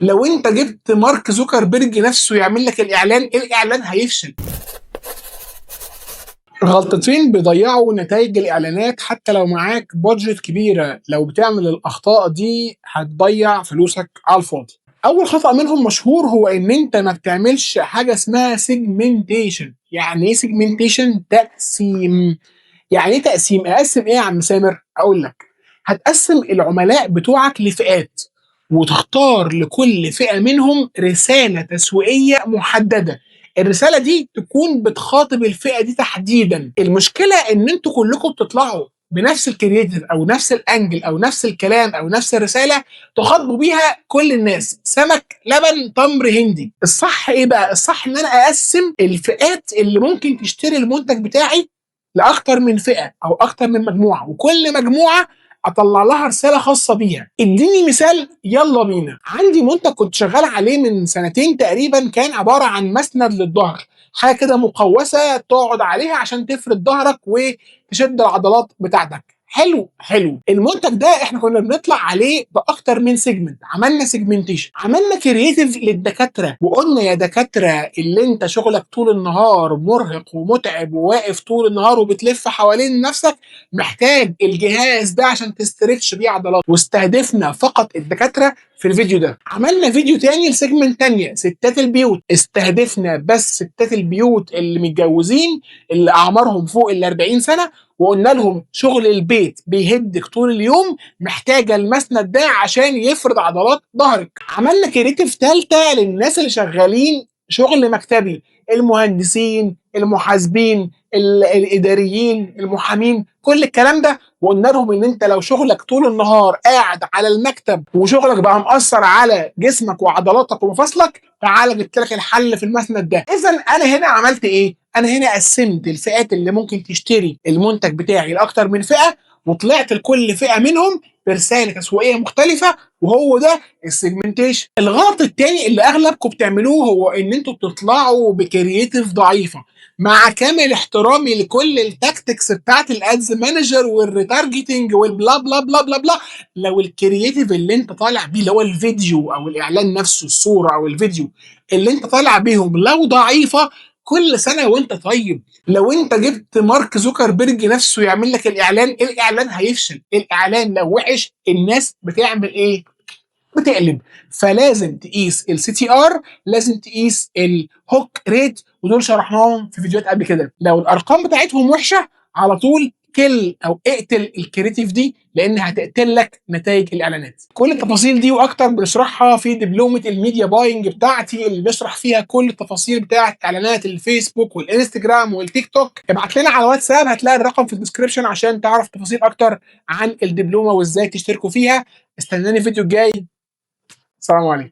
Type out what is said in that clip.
لو انت جبت مارك زوكربيرج نفسه يعمل لك الاعلان، الاعلان هيفشل. غلطتين بيضيعوا نتائج الاعلانات حتى لو معاك budget كبيره، لو بتعمل الاخطاء دي هتضيع فلوسك على الفاضي. اول خطا منهم مشهور هو ان انت ما بتعملش حاجة اسمها segmentation. يعني ايه segmentation؟ تقسيم. يعني ايه تقسيم؟ اقسم ايه يا عم سامر؟ اقول لك، هتقسم العملاء بتوعك لفئات وتختار لكل فئة منهم رسالة تسويقية محدده. الرسالة دي تكون بتخاطب الفئة دي تحديدا. المشكلة ان انتوا كلكم بتطلعوا بنفس ال creative او نفس ال angle او نفس الكلام او نفس الرسالة تخاطبوا بيها كل الناس، سمك لبن تمر هندي. الصح ايه بقى؟ الصح ان انا اقسم الفئات اللي ممكن تشتري المنتج بتاعي لاكتر من فئة او اكتر من مجموعه، وكل مجموعة اطلع لها رسالة خاصة بيها. اديني مثال، يلا بينا. عندي منتج كنت شغال عليه من سنتين تقريبا، كان عبارة عن مسند للظهر، حاجة كده مقوسة تقعد عليها عشان تفرد ظهرك وتشد العضلات بتاعتك. حلو حلو. المنتج ده احنا كنا بنطلع عليه باكتر من segment. عملنا segmentation، عملنا creative للدكاتره وقلنا يا دكاترة اللي انت شغلك طول النهار مرهق ومتعب وواقف طول النهار وبتلف حوالين نفسك، محتاج الجهاز ده عشان ت stretch بيه عضلات، واستهدفنا فقط الدكاترة في الفيديو ده. عملنا فيديو تاني ل segment تانية، ستات البيوت، استهدفنا بس ستات البيوت اللي متجوزين اللي اعمارهم فوق ال 40 سنه، وقلنا لهم شغل البيت بيهدك طول اليوم، محتاجه المسند ده عشان يفرد عضلات ظهرك. عملنا creative ثالثة للناس اللي شغالين شغل مكتبي، المهندسين، المحاسبين، الاداريين، المحامين، كل الكلام ده، وقلنا لهم ان انت لو شغلك طول النهار قاعد على المكتب وشغلك بقى مأثر على جسمك وعضلاتك ومفاصلك، تعالى جبت لك الحل في المسند ده. اذا انا هنا عملت ايه؟ انا هنا قسمت الفئات اللي ممكن تشتري المنتج بتاعي لاكتر من فئه، وطلعت لكل فئة منهم برسالة تسويقية مختلفه، وهو ده ال segmentation. الغلط التاني اللي اغلبكم بتعملوه هو ان انتوا بتطلعوا ب creative ضعيفه. مع كامل احترامي لكل ال tactics بتاعت ال ads manager وال retargeting وال blah blah blah blah blah، لو ال creative اللي انت طالع بيه، اللي هو الفيديو او الاعلان نفسه، الصورة او الفيديو اللي انت طالع بيهم لو ضعيفه، كل سنة وانت طيب، لو انت جبت مارك زوكربيرج نفسه يعمل لك الاعلان، الاعلان هيفشل. الاعلان لو وحش الناس بتعمل ايه؟ بتقلب. فلازم تقيس ال CTR، لازم تقيس ال hook rate، ودول شرحناهم في فيديوهات قبل كده. لو الارقام بتاعتهم وحشة على طول kill او اقتل ال creative دي، لان هتقتل لك نتائج الاعلانات. كل التفاصيل دي واكتر بنشرحها في دبلومه ال media buying بتاعتي، اللي بشرح فيها كل التفاصيل بتاعت اعلانات الفيسبوك والانستجرام والتيك توك. ابعت لنا على الواتساب، هتلاقي الرقم في ال description عشان تعرف تفاصيل اكتر عن الدبلومه وازاي تشتركوا فيها. استناني الفيديو الجاي. السلام عليكم.